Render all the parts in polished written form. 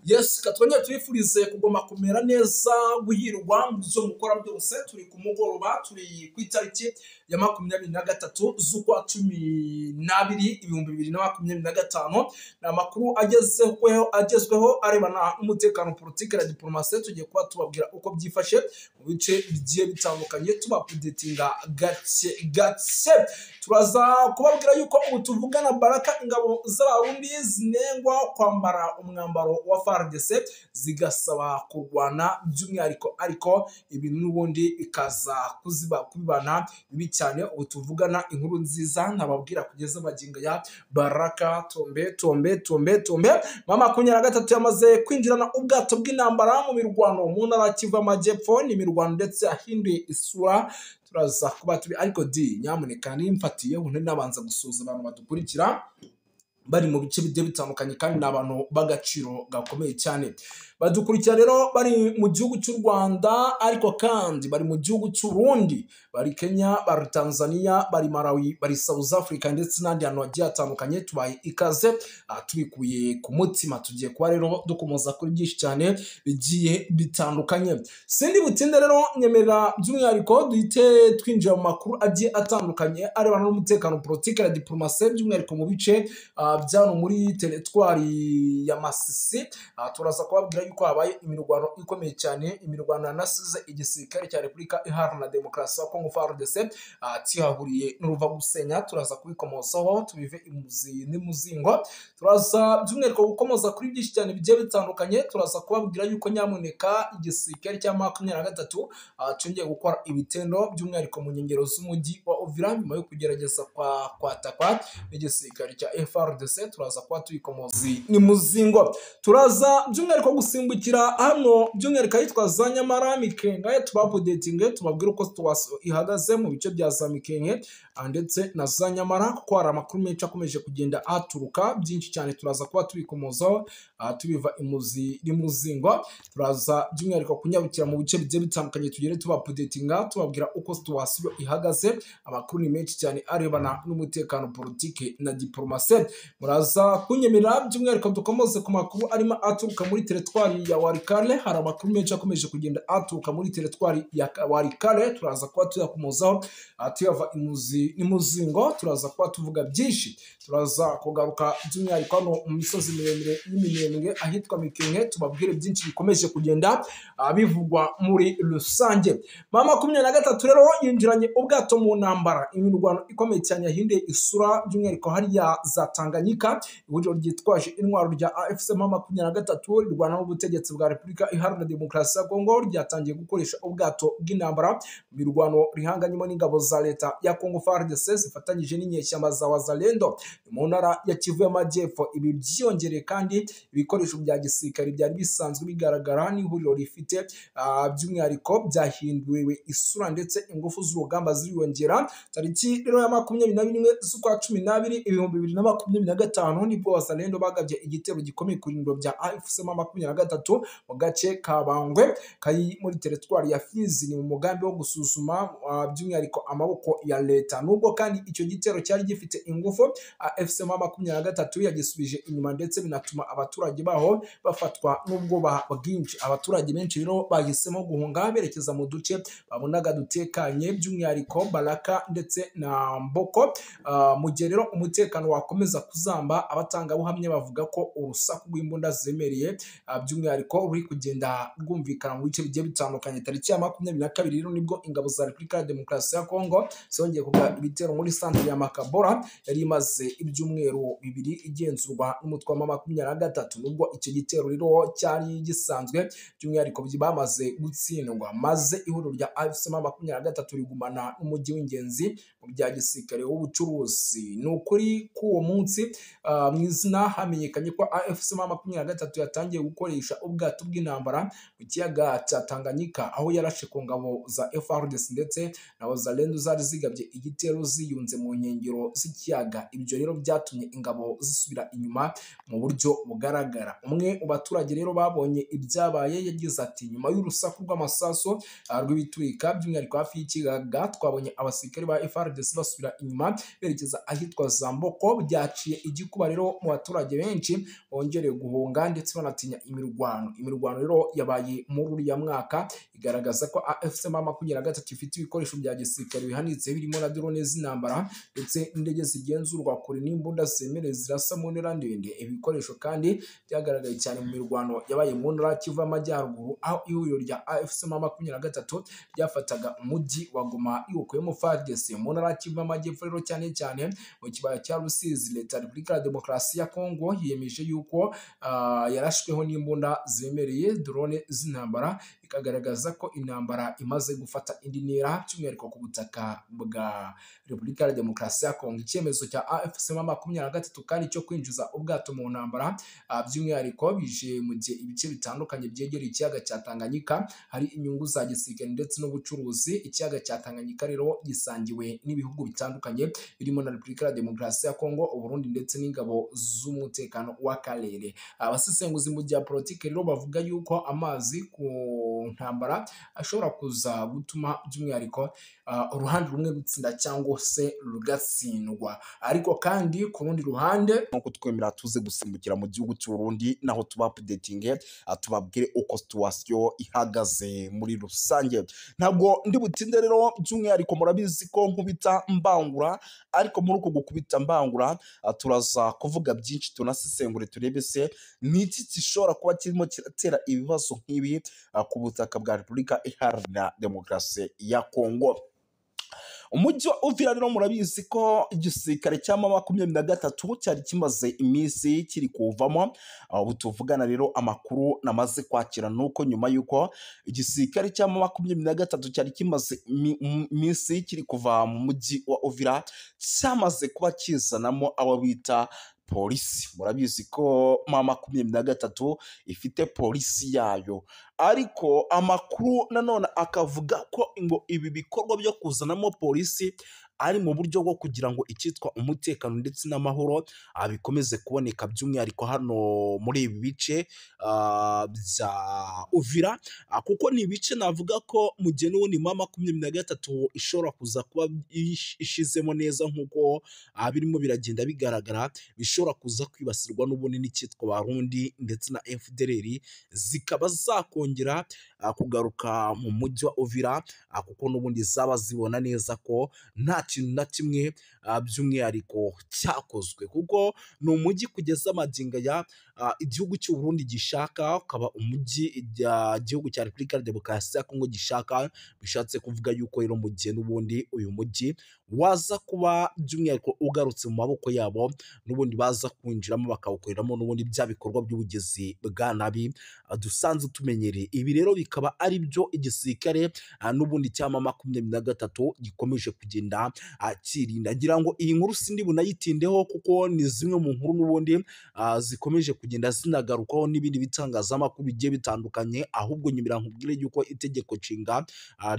Yes, katwongere tubifurize kugoma kumera neza, guhirwa mu byo mukora byose. Turi ku mugoroba, turi ku itariki ya 23 z'ukwa 12 2025. Ni amakuru agezweho arebana n'umutekano, politiki na diplomasi. Tugiye kuba tubabwira uko byifashe mu bice bigiye bitandukanye, tubapudetinga gake gake. Turaza kubabwira yuko ubu tuvugana Baraka ingabo z'Abarundi zinengwa kwambara umwambaro wa FARDC, zigasaba kurwana by'umwihariko, ariko ibintu n'ubundi ikaza kubibana bibi cyane. Ubu tuvugana inkuru nziza ntababwira kugeza magingo ya Baraka tombe tombe tombe tombe. Mama 23 yamaze kwinjirana ubwato bw'intambara mu mirwano mu ntara Kivu y'Amajyepfo. Ni imirwano ndetse yahinduye isura, turaza kuba turi ariko di nyamuneka nimfatiye ubu nabanza gusuhuza abantu badukurikira bari mu bice bigiye bitandukanye, kandi ni abantu b'agaciro gakomeye cyane. Badukurikira rero bari mu gihugu cy'u Rwanda, ariko kandi bari mu gihugu cy'u Burundi, bari Kenya, bari Tanzania, bari Malawi, bari South Africa ndetse n'andi hantu hagiye hatandukanye. Tubaye ikaze tubikuye ku mutima. Tugiye kuba rero dukomoza kuri byinshi cyane bigiye bitandukanye. Sindi butinde rero, nyemerera by'umwihariko duhite twinjira mu makuru agiye atandukanye arebana n'umutekano, politiki na diplomasi, by'umwihariko mu bice byano muri teritwari ya Masisi. Turaza kubabwira yuko habaye imirwano ikomeye cyane, imirwano yanasize igisirikare cya Repubulika Iharanira Demokarasi ya Kongo FARDC kihahuriye n'uruva gusenya. Turaza kubikomozaho tubive imuzi n'imuzingo. Turaza by'umwihariko gukomoza kuri byinshi cyane bigiye bitandukanye. Turaza kubabwira yuko nyamuneka igisirikare cya 23 cyongeye gukora ibitendo by'umwihariko mu nkengero z'umujyi wa Uvira nyuma yo kugerageza kwatakwa n'igisirikare cya FARDC. Turaza kuba tuyikomozi ni muzingo. Turaza by'umwihariko gusimbukira hano by'umwihariko ahitwa za Nyamara Mikenga, tubapudetinge tubabwira uko situation ihagaze mu bice bya za Mikenke ndetse na za Nyamara, kuko hari amakuru menshi akomeje kugenda aturuka byinshi cyane. Turaza kuba tubikomozaho tubiva imuzi n'imuzingo. Turaza by'umwihariko kunyabukira mu bice bigiye bitandukanye, tugere tubapudetinga tubabwira uko situation ihagaze. Amakuru ni menshi cyane arebana n'umutekano, politiki na diplomasi. Muraza kunyemerera by'umwihariko dukomoze ku makuru arimo aturuka muri teritwari ya Walikale. Hari amakuru menshi akomeje kugenda aturuka muri teritwari ya Walikale, turaza kuba tuyakomozaho tuyava imuzi n'imuzingo. Turaza kuba tuvuga byinshi. Turaza kugaruka by'umwihariko hano mu misozi miremire y'Iminembwe ahitwa Mikenke, tubabwire byinshi bikomeje kugenda bivugwa muri rusange. Mama 23 rero yinjiranye ubwato mu ntambara, imirwano ikomeye cyane yahinduye isura by'umwihariko hariya za Tanganyika. Ihuriro ryitwaje intwaro rya AFC M23 rirwana n'ubutegetsi bwa Repubulika Iharanira Demokarasi ya Kongo ryatangiye gukoresha ubwato bw'intambara mu mirwano rihanganyemo n'ingabo za leta ya Kongo FARDC zifatanyije n'inyeshyamba za Wazalendo mu ntara ya Kivu y'Amajyepfo. Ibi byiyongereye kandi ibikoresho bya gisirikare byari bisanzwe bigaragara n'ihuriro rifite by'umwihariko byahinduriwe isura ndetse ingufu z'urugamba ziriyongera. Tariki rero ya 21 z'ukwa 12 2025 nibwo Wazalendo bagabye igitero gikomeye ku birindiro bya AFC M23 mu gace ka Bangwe kari muri teritwari ya Fizi. Ni mu mugambi wo gusuzuma by'umwihariko amaboko ya leta. Nubwo kandi icyo gitero cyari gifite ingufu, AFC M23 yagisubije inyuma ndetse binatuma abaturage baho bafatwa n'ubwoba bwinshi. Abaturage benshi rero bahisemo guhunga berekeza mu duce babonaga dutekanye by'umwihariko Baraka ndetse na Mboko. Mu gihe rero umutekano wakomeza kuzamba, abatangabuhamya bavuga ko urusaku rw'imbunda zemereye by'umwihariko ruri kugenda rwumvikana mu bice bigiye bitandukanye. Tariki ya 22 rero nibwo ingabo za Repubulika ya Demokarasi ya Kongo zongeye kugaba ibitero muri santere ya Makabora yari imaze ibyumweru bibiri igenzurwa n'umutwe wa 23. Nubwo icyo gitero rero cyari gisanzwe by'umwihariko bamaze gutsindwa, maze ihuriro rya AFC M23 rigumana n'umujyi w'ingenzi mu bya gisirikare w'ubucuruzi. Ni ukuri k'uwo munsi mu izina hamenyekanye ko AFC M23 yatangiye gukoresha ubwato bw'intambara mu kiyaga cya Tanganyika, aho yarashe ku ngabo za FARDC ndetse na Wazalendo zari zigabye igitero ziyunze mu nkengero z'ikiyaga. Ibyo rero byatumye ingabo zisubira inyuma mu buryo bugaragara. Umwe mu baturage rero babonye ibyabaye yagize ati: nyuma y'urusaku rw'amasaso rw'ibiturika by'umwihariko hafi y'ikiyaga, twabonye abasirikare ba FARDC basubira inyuma berekeza ahitwa Zamboko. Byaciye igikuba rero mu baturage benshi bongereye guhunga ndetse banatinya imirwano. Imirwano rero yabaye muri uriya mwaka igaragaza ko AFC M23 ifite ibikoresho bya gisirikare bihanitse birimo na drone z'intambara ndetse n'indege zigenzurwa kure n'imbunda zemerewe zirasa mu ntera ndende. Ibikoresho kandi byagaragaye cyane mu mirwano yabaye mu ntara Kivu y'Amajyaruguru, aho ihuriro rya AFC M23 ryafataga umujyi wa Goma iwukuyemo FARDC. Mu ntara Kivu y'Amajyepfo rero cyane cyane mu kibaya cya Rusizi, Leta ya Repubulika ya Demokarasi ya Kongo yiyemeje yuko yarashweho n'imbunda zemereye drone z'intambara, ikagaragaza ko intambara imaze gufata indi ntera by'umwihariko ku butaka bwa Repubulika ya Demokarasi ya Kongo. Icyemezo cya AFC M23 kandi cyo kwinjiza ubwato mu ntambara by'umwihariko bije mu gihe ibice bitandukanye byegereye ikiyaga cya Tanganyika hari inyungu za gisirikare ndetse n'ubucuruzi. Ikiyaga cya Tanganyika rero gisangiwe n'ibihugu bitandukanye birimo na Repubulika ya Demokarasi ya Kongo, Uburundi ndetse n'ingabo z'umutekano w'akarere. Abasesenguzi mu bya politiki rero bavuga yuko amazi ku ntambara ashobora kuza gutuma by'umwihariko uruhande rumwe rutsinda cyangwa se rugatsindwa. Ariko kandi ku rundi ruhande nkuko twemera tuze gusimbukira mu gihugu cy'u Burundi, naho tuba updating tubabwire uko situation ihagaze muri rusange. Ntabwo ndi butinde rero, by'umwihariko murabizi ko nkubita mbangura, ariko muri uko gukubita mbangura turaza kuvuga byinshi, tunasesengure turebe se ni iki gishobora kuba kirimo kiratera ibibazo nk'ibi ku butaka bwa Repubulika Iharanira Demokarasi ya Kongo. Umujyi wa Uvira rero murabizi ko igisirikare cya M23 cyari kimaze iminsi kiri kuvamo. Ubu tuvugana rero amakuru namaze kwakira nuko nyuma yuko igisirikare cya M23 cyari kimaze iminsi kiri kuva mu mujyi wa Uvira cyamaze kuba kizanamo abo bita polisi. Murabizi ko M23 ifite polisi yayo, ariko amakuru nanone akavuga ko ngo ibi bikorwa byo kuzanamo polisi ari mu buryo bwo kugira ngo icyitwa umutekano ndetse n'amahoro bikomeze kuboneka by'umwihariko hano muri ibi bice bya Uvira, kuko ni ibice navuga ko mu gihe n'ubundi M23 ishobora kuza kuba ishizemo neza nk'uko birimo biragenda bigaragara, bishobora kuza kwibasirwa n'ubundi n'icyitwa Barundi ndetse na FDLR, zikaba zakongera kugaruka mu mujyi wa Uvira, kuko n'ubundi zaba zibona neza ko nta kintu na kimwe by'umwihariko cyakozwe, kuko ni umujyi kugeza amagingo ya igihugu cy'u Burundi gishaka, ukaba umujyi igihugu cya Repubulika ya Demokarasi ya Kongo gishaka. Bishatse kuvuga yuko rero mu gihe n'ubundi uyu mujyi waza kuba by'umwihariko ugarutse mu maboko yabo, n'ubundi baza kwinjiramo bakawukoreramo n'ubundi bya bikorwa by'ubugizi bwa nabi dusanzwe tumenyereye. Ibi rero bikaba ari byo igisirikare n'ubundi cya M23 gikomeje kugenda akirinda. Ngira ngo iyi nkuru sindi bunayitindeho kuko ni zimwe mu nkuru n'ubundi zikomeje kugenda zinagarukaho n'ibindi bitangazamakuru bigiye bitandukanye. Ahubwo nyumira nkubwire yuko itegeko nshinga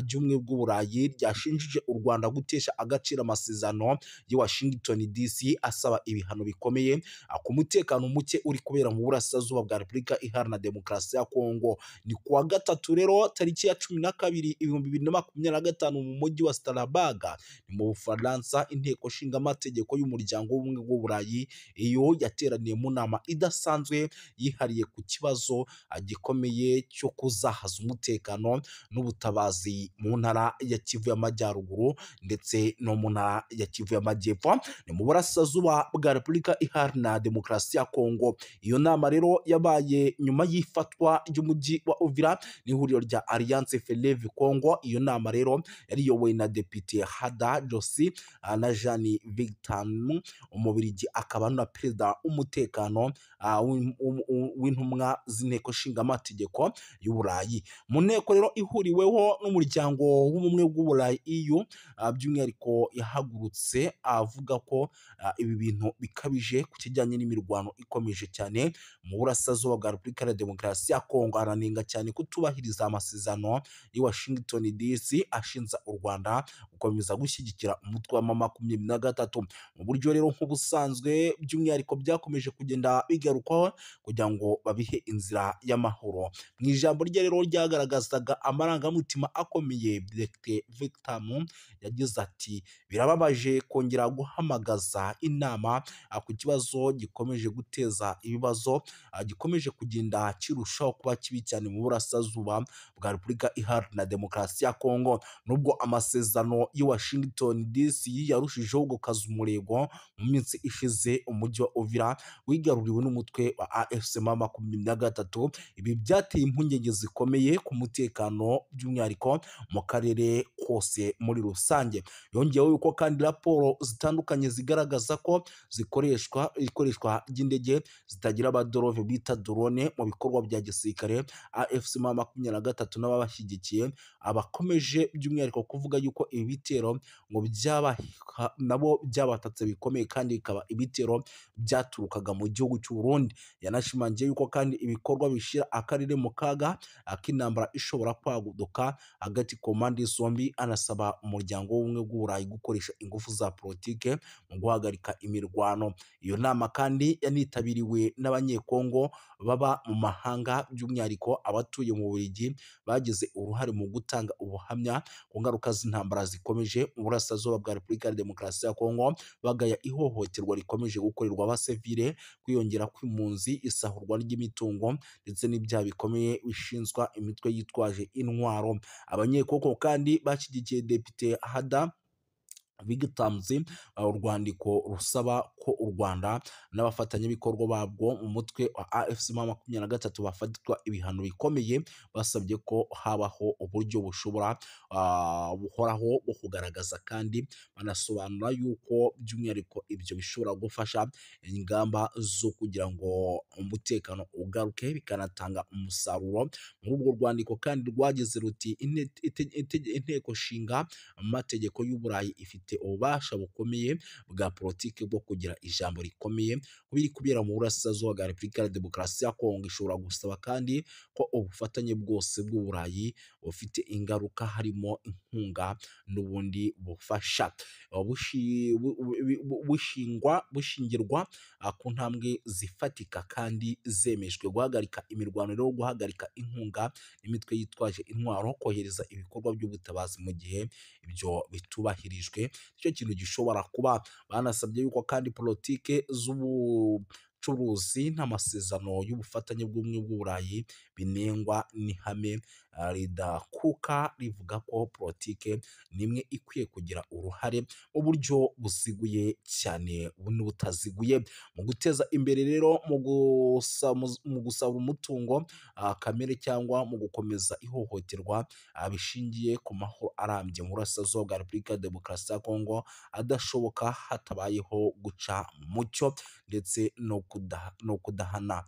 ry'ubumwe bw'Uburayi ryashinjije u Rwanda gutesha agaciro amasezerano ya Washington DC asaba ibihano bikomeye ku mutekano muke uri kubera mu burasirazuba bwa Repubulika Iharanira Demokarasi ya Kongo. Ni kuwa gatatu rero tariki ya 12 2025 mu mujyi wa Strasbourg ni mu Bufaransa, inteko nshingamategeko y'umuryango w'ubumwe bw'Uburayi iyo yateraniye mu nama idasanzwe yihariye ku kibazo gikomeye cyo kuzahaza umutekano n'ubutabazi mu ntara ya Kivu y'Amajyaruguru ndetse no mu ntara ya Kivu y'Amajyepfo, ni mu burasirazuba bwa Repubulika Iharanira Demokarasi ya Kongo. Iyo nama rero yabaye nyuma y'ifatwa ry'umujyi wa Uvira n'ihuriro rya Alliance Fleuve Congo. Iyo nama rero yari iyobowe na Depite Hada Josi na Jeanne Victor Umubirigi, akaba na perezida w'umutekano w'intumwa z'inteko nshingamategeko y'Uburayi. Mu nteko rero ihuriweho n'umuryango w'ubumwe bw'Uburayi EU, by'umwihariko yahagurutse avuga ko ibi bintu bikabije ku kijyanye n'imirwano ikomeje cyane mu burasirazuba bwa Repubulika ya Demokarasi ya Kongo. Aranenga cyane kutubahiriza amasezerano y'i Washington DC ashinja u Rwanda gukomeza gushyigikira umutwe wa M23 mu buryo rero nk'ubusanzwe by'umwihariko byakomeje kugenda bigarukwaho. ko kugira ngo babihe inzira y'amahoro. Mu ijambo rye rero ryagaragazaga amarangamutima akomeye, Dr Victor yagize ati: "Birababaje kongera guhamagaza inama ku kibazo gikomeje guteza ibibazo, gikomeje kugenda kirushaho kuba kibi cyane mu burasirazuba bwa Repubulika Iharanira Demokarasi ya Kongo." Nubwo amasezerano y'i Washington DC yarushijeho gukaza umurego mu minsi ishize, umujyi wa Uvira wigaruriwe n'umutwe wa AFC M23. Ibi byateye impungenge zikomeye ku mutekano, by'umwihariko mu karere kose muri rusange. Yongeyeho yuko kandi raporo zitandukanye zigaragaza ko zikoreshwa ikoreshwa ry'indege zitagira abadorove bita drone mu bikorwa bya gisirikare. AFC M23 n'ababashyigikiye abakomeje by'umwihariko kuvuga yuko ibi bitero ngo byaba nabo byabatatse bikomeye, kandi bikaba ibitero byaturukaga mu gihugu cy'u Burundi. Yanashimangiye yuko kandi ibikorwa bishyira akarere mu kaga k'intambara ishobora kwaguduka hagati ku mpande zombi, anasaba umuryango w'ubumwe bw'Uburayi gukoresha ingufu za politike mu guhagarika imirwano. Iyo nama kandi yanitabiriwe n'Abanyekongo baba mu mahanga, by'umwihariko abatuye mu Bubiligi, bagize uruhare mu gutanga ubuhamya ku ngaruka z'intambara zikomeje mu burasirazuba bwa Repubulika ya Demokarasi ya Kongo, bagaya ihohoterwa rikomeje gukorerwa abasivile, kwiyongera kw'impunzi, isahurwa ry'imitungo ndetse n'ibyaha bikomeye bishinzwa imitwe yitwaje intwaro. Abanyekongo kandi bashyigikiye Depite Hada Bigtamzi urwandiko rusaba ko u Rwanda n'abafatanyabikorwa babwo mu mutwe wa AFC M23 bafatirwa ibihano bikomeye. Basabye ko habaho uburyo bushobora buhoraho bwo kugaragaza, kandi banasobanura yuko by'umwihariko ibyo bishobora gufasha ingamba zo kugira ngo umutekano ugaruke, bikanatanga umusaruro. Muri urwo rwandiko kandi rwagize ruti: "Inteko nshinga amategeko y'Uburayi ifite ububasha bukomeye bwa politiki bwo kugira ijambo rikomeye ku biri kubera mu burasirazuba bwa Repubulika ya Demokarasi ya Kongo. Ishobora gusaba kandi ko ubufatanye bwose bw'Uburayi bufite ingaruka, harimo inkunga n'ubundi bufasha, bushingirwa ku ntambwe zifatika kandi zemejwe: guhagarika imirwano rero, guhagarika inkunga n'imitwe yitwaje intwaro, kohereza ibikorwa by'ubutabazi mu gihe ibyo bitubahirijwe." Nicyo kintu gishobora kuba. Banasabye yuko kandi politike z'ubucuruzi n'amasezerano y'ubufatanye bw'ubumwe bw'Uburayi binengwa n'ihame ridakuka rivuga ko politike nimwe ikwiye kugira uruhare mu buryo buziguye cyane n'ubutaziguye mu guteza imbere rero mu gusaba umutungo kamere cyangwa mu gukomeza ihohoterwa bishingiye ku mahoro arambye mu burasirazuba bwa Repubulika ya Demokarasi ya Kongo adashoboka hatabayeho guca mu mucyo ndetse no kudahana,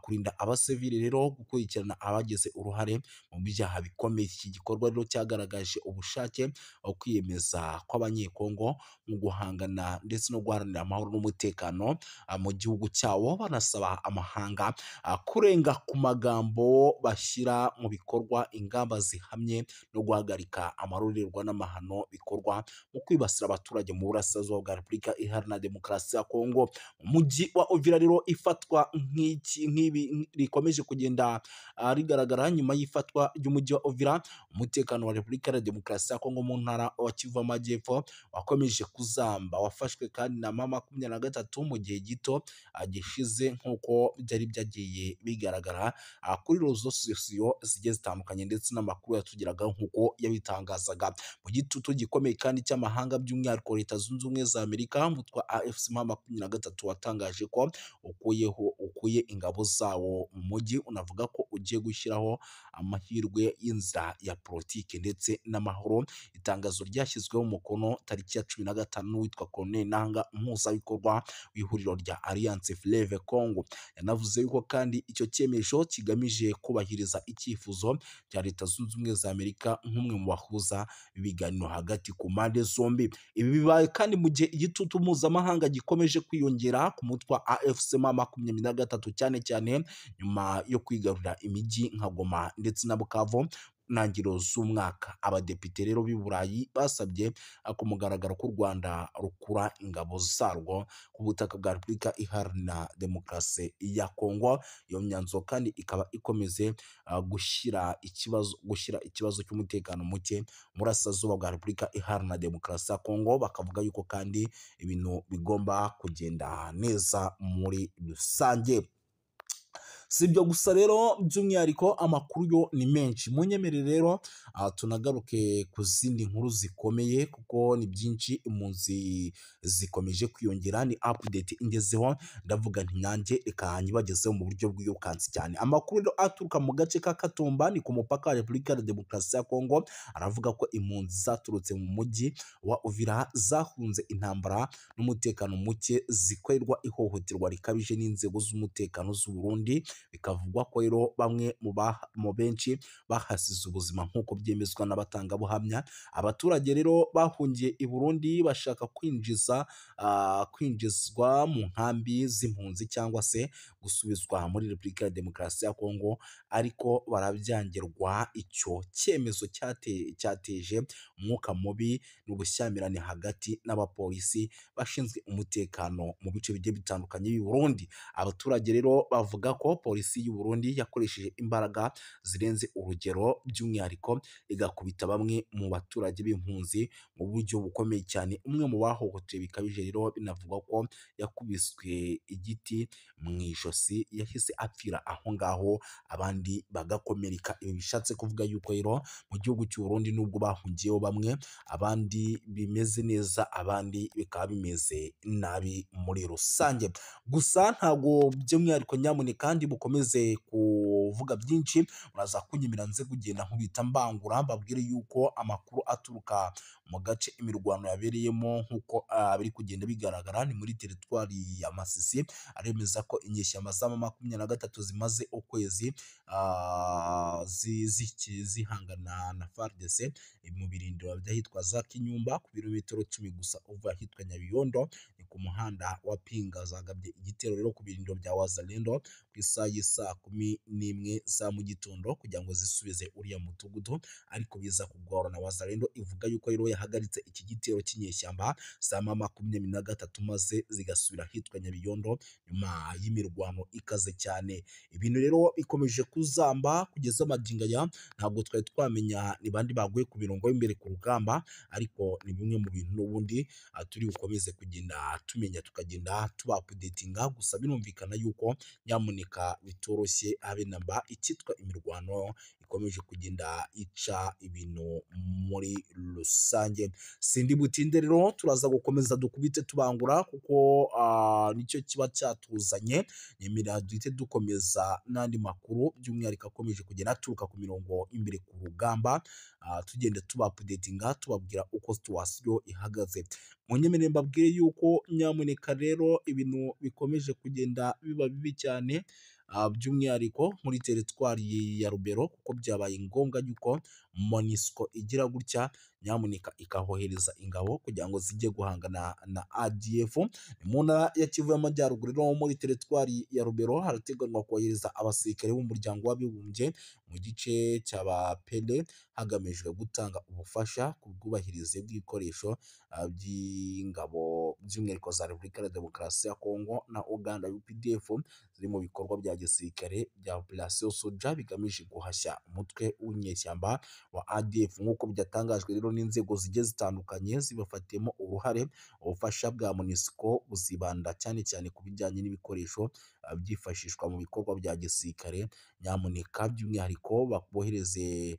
kurinda abasivili rero, gukurikirana abagize uruhare mu byaha bikomeye. Iki gikorwa rero cyagaragaje ubushake kwiyemeza kw'Abanyekongo mu guhangana ndetse no guharanira amahoro n'umutekano mu gihugu cyabo, banasaba amahanga kurenga ku magambo bashyira mu bikorwa ingamba zihamye no guhagarika amarorerwa n'amahano bikorwa mu kwibasira abaturage mu burasirazuba bwa Repubulika Iharanira Demokarasi ya Kongo. Umujyi wa Uvira rero ifatwa nk'iki nk'ibi rikomeje kugenda rigaragara nyuma y'ifatwa ry'umujyi wa Uvira, umutekano wa Repubulika ya Demokarasi ya Kongo mu ntara wa Kivu Amajyepfo wakomeje kuzamba, wafashwe kandi na M23 mu gihe gito gishize nk'uko byari byagiye bigaragara kuri rezo sosiyo zigiye zitandukanye ndetse n'amakuru yatugeraga nk'uko yabitangazaga. Mu gitutu gikomeye kandi cy'amahanga, by'umwihariko Leta Zunze Ubumwe za Amerika, umutwe wa AFC M23 watangaje ko ukuye ingabo zawo mu mujyi, unavuga ko ugiye gushyiraho amahirwe y'inzira ya politiki ndetse n'amahoro. Itangazo ryashyizweho umukono tariki ya 15 n'uwitwa Colonel Nanga, umuhuzabikorwa w'ihuriro rya Alliance Fleuve Congo. Yanavuze yuko kandi icyo cyemezo kigamije kubahiriza icyifuzo cya Leta Zunze Ubumwe za Amerika nk'umwe mu bahuza ibiganiro hagati ku mpande zombi. Ibi bibaye kandi mu gihe igitutu mpuzamahanga gikomeje kwiyongera ku mutwe wa AFC M23, cyane cyane nyuma yo kwigarurira imijyi nka Goma ndetse na Bukavu. ntangiriro z'umwaka. Abadepite rero b'i Burayi basabye ku mugaragaro ko u Rwanda rukura ingabo zarwo ku butaka bwa Repubulika Iharanira Demokarasi ya Kongo. Iyo myanzuro kandi ikaba ikomeze gushyira ikibazo cy'umutekano muke mu burasirazuba bwa Repubulika Iharanira Demokarasi ya Kongo, bakavuga yuko kandi ibintu bigomba kugenda neza muri rusange. Si ibyo gusa rero, by'umwihariko amakuru yo ni menshi. Munyemerere rero tunagaruke ku zindi nkuru zikomeye kuko ni byinshi, impunzi zikomeje kwiyongera. Ni update ingezeho, ndavuga nti nanjye reka nyibagezeho mu buryo bwirukansi cyane. Amakuru rero aturuka mu gace ka Katumba, ni ku mupaka wa Repubulika ya Demokarasi ya Kongo, aravuga ko impunzi zaturutse mu mujyi wa Uvira zahunze intambara n'umutekano muke, zikorerwa ihohoterwa rikabije n'inzego z'umutekano z'u Burundi. Bikavugwa ko rero bamwe mu benshi bahasize ubuzima nk'uko byemezwa n'abatangabuhamya. Abaturage rero bahungiye i Burundi bashaka kwinjizwa mu nkambi z'impunzi cyangwa se gusubizwa muri Repubulika ya Demokarasi ya Kongo, ariko barabyangirwa. Icyo cyemezo cyateje umwuka mubi n'ubushyamirane hagati n'abapolisi bashinzwe umutekano mu bice bigiye bitandukanye by'i Burundi. Abaturage rero bavuga ko polisi y'u Burundi yakoresheje imbaraga zirenze urugero, by'umwihariko igakubita bamwe mu baturage b'impunzi mu buryo bukomeye cyane. Umwe mu bahohotewe bikabije rero binavugwa ko yakubiswe igiti mu ijosi, yahise apfira aho ngaho, abandi bagakomereka. Ibi bishatse kuvuga yuko rero mu gihugu cy'u Burundi nubwo bahungiyeho bamwe, abandi bimeze neza, abandi bikaba bimeze nabi muri rusange. Gusa ntabwo by'umwihariko nyamuneka kandi bukomeze kuvuga byinshi, muraza kunyemera nze kugenda nkubita mbangura mbabwire yuko amakuru aturuka mu gace imirwano yabereyemo nk'uko biri kugenda bigaragara ni muri teritwari ya Masisi, aremeza ko inyeshyamba za M23 zimaze ukwezi zihangana na FARDC mu birindiro by'ahitwa za Kinyumba ku birometero 10 gusa uva ahitwa Nyabiyondo, ni ku muhanda wa Pinga. Zagabye igitero rero ku birindiro bya Wazalendo ku isaha y'isaa 11 za mu gitondo kugira ngo zisubize uriya mudugudu, ariko biza kugorana. Wazalendo ivuga yuko rero yahagaritse iki gitero cy'inyeshyamba za M23 maze zigasubira ahitwa Nyabiyondo nyuma y'imirwano ikaze cyane. Ibintu rero bikomeje kuzamba kugeza magingo aya, ntabwo twari twamenya ni bandi baguye ku mirongo y'imbere ku rugamba, ariko ni bimwe mu bintu n'ubundi turi bukomeze kugenda tumenya, tukagenda tubapudetinga. Gusa birumvikana yuko nyamuneka bitoroshye habe namba, icyitwa imirwano ikomeje kugenda ica ibintu muri rusange. Sindi butinde rero, turaza gukomeza dukubite tubangura kuko nicyo kiba cyatuzanye. Nyemera duhite dukomeza n'andi makuru by'umwihariko akomeje kugenda aturuka ku mirongo imbere ku rugamba, tugenda tubapudetinga tubabwira uko situwasiyo ihagaze. Munyemerere mbabwire yuko nyamuneka rero ibintu bikomeje kugenda biba bibi cyane, by'umwihariko muri teritwari ya Rubero, kuko byabaye ngombwa yuko MONUSCO igira gutya nyamuneka ikahohereza ingabo kugira ngo zijye guhangana na ADF. Mu ntara ya Kivu y'Amajyaruguru rero muri teritwari ya Rubero harateganywa kohereza abasirikare b'umuryango w'abibumbye mu gice cy'Abapele, hagamijwe gutanga ubufasha ku bwubahirize bw'ibikoresho by'ingabo by'umwihariko za Repubulika ya Demokarasi ya Kongo na Uganda UPDF ziri mu bikorwa bya gisirikare bya Operation Soja bigamije guhashya umutwe w'inyeshyamba wa ADF, nk'uko byatangajwe rero n'inzego zigiye zitandukanye zibafatiyemo uruhare. Ubufasha bwa MONUSCO buzibanda cyane cyane ku bijyanye n'ibikoresho byifashishwa mu bikorwa bya gisirikare, nyamuneka by'umwihariko babohereze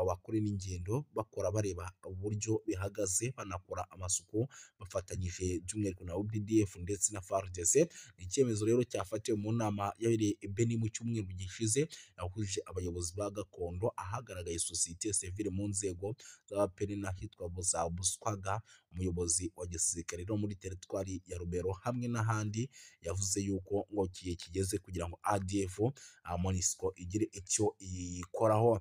bakore n'ingendo bakora bareba uburyo bihagaze, banakora amasuku bafatanyije by'umwihariko na UPDF ndetse na FARDC. Ni icyemezo rero cyafatiwe mu nama yabereye i Beni mu cyumweru gishize, yahuje abayobozi ba gakondo, ahagaragaye sosiyete sivile mu nzego z'abapeni n'ahitwa za Buswaga, Umuyobozi wa gisirikare no muri teritwari ya Rubero hamwe n'ahandi yavuze yuko ngo igihe kigeze kugira ngo ADF MONUSCO igire icyo ikoraho.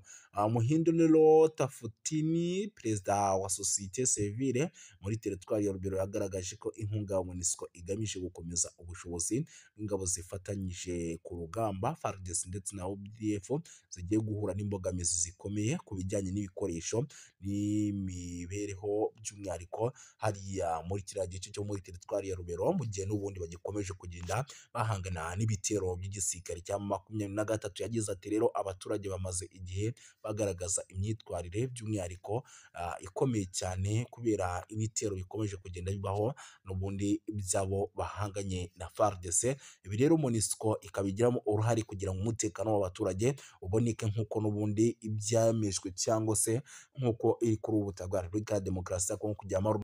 Muhindo rero Tafutini, perezida wa sosiyete sivile muri teritwari ya Rubero, yagaragaje ko inkunga ya MONUSCO igamije gukomeza ubushobozi bw'ingabo zifatanyije ku rugamba FARDC ndetse na ODF zigiye guhura n'imbogamizi zikomeye ku bijyanye n'ibikoresho n'imibereho, by'umwihariko hariya muri kiriya gice cyo muri teritwari ya Rubero, mu gihe n'ubundi bagikomeje kugenda bahangana n'ibitero by'igisirikare cya 23. Yagize ati rero abaturage bamaze igihe bagaragaza imyitwarire by'umwihariko ikomeye cyane kubera ibitero bikomeje kugenda bibaho n'ubundi by'abo bahanganye na FARDC. Ibi rero MONUSCO ikabigiramo uruhare kugira ngo umutekano w'abaturage uboneke nk'uko n'ubundi ibyemejwe cyangwa se nk'uko iri kuri ubu butaka bwa Repubulika ya Demokarasi ya Kongo kujyamo.